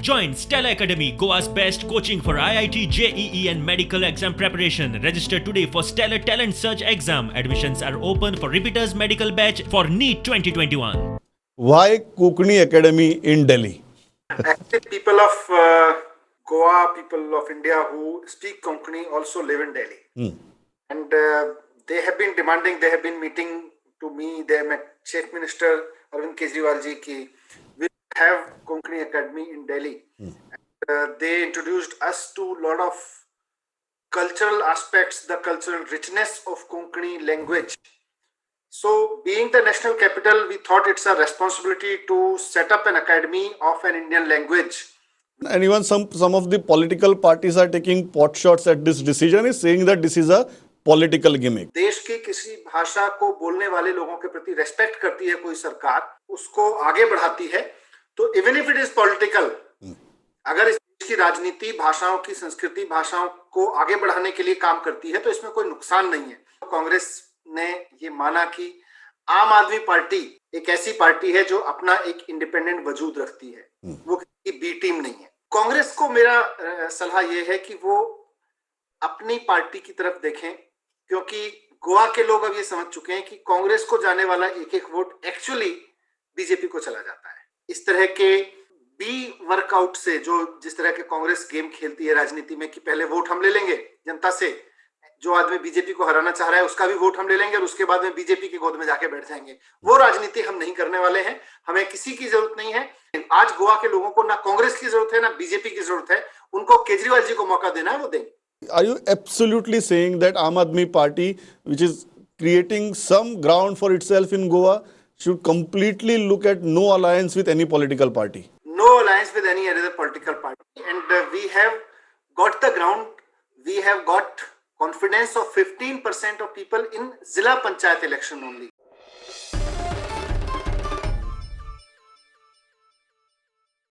Join Stellar Academy, Goa's best coaching for IIT, JEE and medical exam preparation. Register today for Stellar Talent Search exam. Admissions are open for repeaters medical batch for NEET 2021. Why Konkani Academy in Delhi? Actually, people of Goa, people of India who speak Konkani also live in Delhi. And they have been demanding, they have been meeting to me, they met Chief Minister Arvind Kejriwal ji ki we have Konkani Academy in Delhi. And, they introduced us to a lot of cultural aspects, the cultural richness of Konkani language. So, being the national capital, we thought it's a responsibility to set up an academy of an Indian language. And even some of the political parties are taking pot shots at this decision, is saying that this is a political gimmick. देश की किसी भाषा को बोलने वाले लोगों K प्रति respect करती है कोई सरकार, उसको आगे बढ़ाती है, तो even if it is political, अगर इस देश की राजनीति भाषाओं की संस्कृति भाषाओं को आगे बढ़ाने के लिए काम करती है तो इसमें कोई नुकसान नहीं है। कांग्रेस ने ये माना कि आम आदमी पार्टी एक ऐसी पार्टी है जो अपना एक इंडिपेंडेंट वजूद रखती है, वो किसी बी टीम नहीं है। कांग्रेस को मेरा सलाह ये है कि वो अपनी पार्टी की तरफ देखें, क्योंकि गोवा के लोग अब ये समझ चुके हैं कि कांग्रेस को जाने वाला एक एक वोट एक्चुअली बीजेपी को चला जाता है। इस तरह के बी वर्कआउट से, जो जिस तरह के कांग्रेस गेम खेलती है राजनीति में कि पहले वोट हम ले लेंगे जनता से, जो आदमी बीजेपी को हराना चाह रहा है उसका भी वोट हम ले लेंगे और उसके बाद में बीजेपी के गोद में जाके बैठ जाएंगे, वो राजनीति हम नहीं करने वाले हैं। हमें किसी की जरूरत नहीं है। आज गोवा के लोगों को ना कांग्रेस की जरूरत है ना बीजेपी की जरूरत है, उनको केजरीवाल जी को मौका देना है, वो देंगे। Are you absolutely saying that Aam Aadmi Party, which is creating some ground for itself in Goa, should completely look at no alliance with any political party? No alliance with any other political party. And we have got the ground, we have got confidence of 15% of people in Zilla Panchayat election only.